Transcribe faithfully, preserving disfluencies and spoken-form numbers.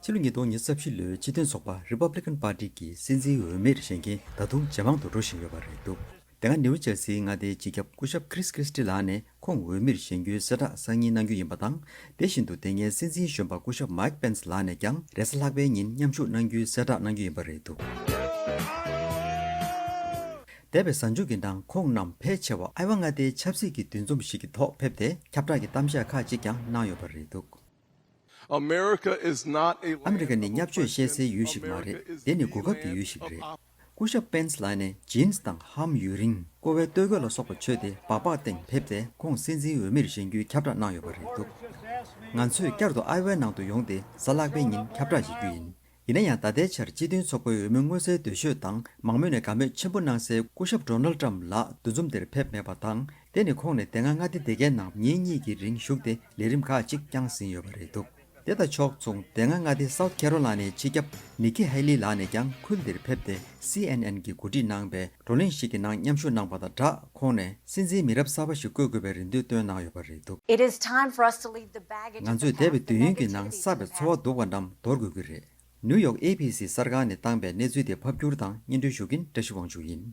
ཕྱི་ལོ་ཉིས་སྟོང་ཉི་ཤུ་རྩ་བཞི་ལོའི་སྤྱི་མཐུན་ཚོགས་པ་Republican Party གི་སྲིད་འཛིན་འོས་མིར་བཞེངས་མཁན་ད་དུང་ཇེ་མང་དུ་འགྲོ་བཞིན་ཡོད་པ་རེད་འདུག་དེ་སྔ་ནིའུ་ཇར་སིའི་མངའ་སྡེའི་སྤྱི་ཁྱབ་སྐུ་ཞབས་Chris Christie ལགས་ནས་ཁོང་འོས་མིར་བཞེངས་རྒྱུའི་གསལ་བསྒྲགས་སང་ཉིན་གནང་རྒྱུ་ཡིན་པ་དང་། དེ་བཞིན་དུ་དེ་སྔའི་སྲིད་འཛིན་གཞོན་པ་སྐུ་ཞབས་Mike Pence ལགས་ནས་ཀྱང་རེས་གཟའ་ལྷག་པའི་ཉིན་མཉམ་ཞུགས་གནང་རྒྱུའི་གསལ་བསྒྲགས་གནང་རྒྱུ་ཡིན་པ་རེད་འདུག་འདས་པའི་གཟའ་མཇུག་གི་ནང་ཁོང་རྣམས་ཕལ་ཆེ་བ་ཨའི་ཝ་མངའ་སྡེའི་ཆབ་སྲིད་ཀྱི་འདུ་འཛོམས་ཤིག་གི་ཐོག་ཕེབས་ཏེ་ཁྱབ་བསྒྲགས་ཀྱི་གཏམ་བཤད་ཁག་ཅིག་ཀྱང་གནང་ཡོད་པ་རེད་འདུག America is not a ཨ་མི་རི་ཀ་ནི་བརྙས་བཅོས་བཤད་སའི་ཡུལ་ཞིག་མ་རེད། དེ་ནི་གོ་སྐབས་ཀྱི་ཡུལ་ཞིག་རེད། སྐུ་ཞབས་Pence ལགས་ནས་ཇིན་སི་དང་ལྷམ་ཡུ་རིང་། ཀོ་བའི་སྟོད་གོས་ལ་སོགས་པ་མཆོད་དེ་སྦག་སྦག་སྟེང་ཕེབས་ཏེ་ཁོང་སྲིད་འཛིན་འོས་མིར་བཞེངས་རྒྱུའི་ཁྱབ་བསྒྲགས་གནང་ཡོད་པ་རེད་འདུག་ང་ཚོས་བསྐྱར་དུ་ཨའི་ཝའི་ནང་དུ་ཡོང་སྟེ་གཟའ་ལྷག་པའི་ཉིན་ཁྱབ་བསྒྲགས་བྱེད་རྒྱུ་ཡིན། ཡིན་ན་ཡང་ད་ལྟའི་ཆར་སྤྱི་མཐུན་ཚོགས་པའི་འོས་མི་མངོན་གསལ་དོད་ཤོས་དང་མང་མོས་ནས་དགའ་མོས་ཆེན་པོ་གནང་སའི་སྐུ་ཞབས་Donald Trump ལགས་འདུ་འཛོམས་དེར་ཕེབས་མེད་པ་དང་། དེ་ནི་ཁོང་ནས་དེ་སྔ་མངའ་སྡེ་དེ་གའི་ནང་ཉིན་གཉིས་ཀྱི་རིང་བཞུགས་ཏེ་ལས་རིམ་ཁག་ཅིག་བསྐྱངས་ཟིན་ཡོད་པ་རེད་འདུག་དེ་དང་ཕྱོགས་མཚུངས་དེ་སྔ་མངའ་སྡེ་South Carolina ནས་སྤྱི་ཁྱབ་Nikki Haley ལགས་ནས་ཀྱང་ཁུལ་འདིར་ཕེབས་ཏེ་C N N གིས་གོ་སྒྲིག་གནང་པའི་བགྲོ་གླེང་ཞིག་གི་ནང་མཉམ་ཞུགས་གནང་པ་དང་སྦྲགས་ཁོང་ནས་སྲིད་འཛིན་མི་རབས་གསར་པ་ཞིག་བསྐོ་དགོས་པའི་རེ་འདུན་བཏོན་གནང་ཡོད་པ་རེད་འདུག It is time for us to leave the baggage of ང་the ཚོས་འདས་པའི་past, the དུས་ཡུན་གྱི་ནང་negativity བསགས་པའི་ཚོར་བ་སྡུག་པ་རྣམས་དོར་དགོས་ཀྱི་རེད། ནིའུ་ཡོག་A B C གསར་ཁང་ནས་བཏང་པའི་གནས་ཚུལ་དེ་ཕབ་སྒྱུར་དང་སྙན་སྒྲོན་ཞུ་མཁན་བཀྲ་ཤིས་དབང་ཕྱུག་ཡིན།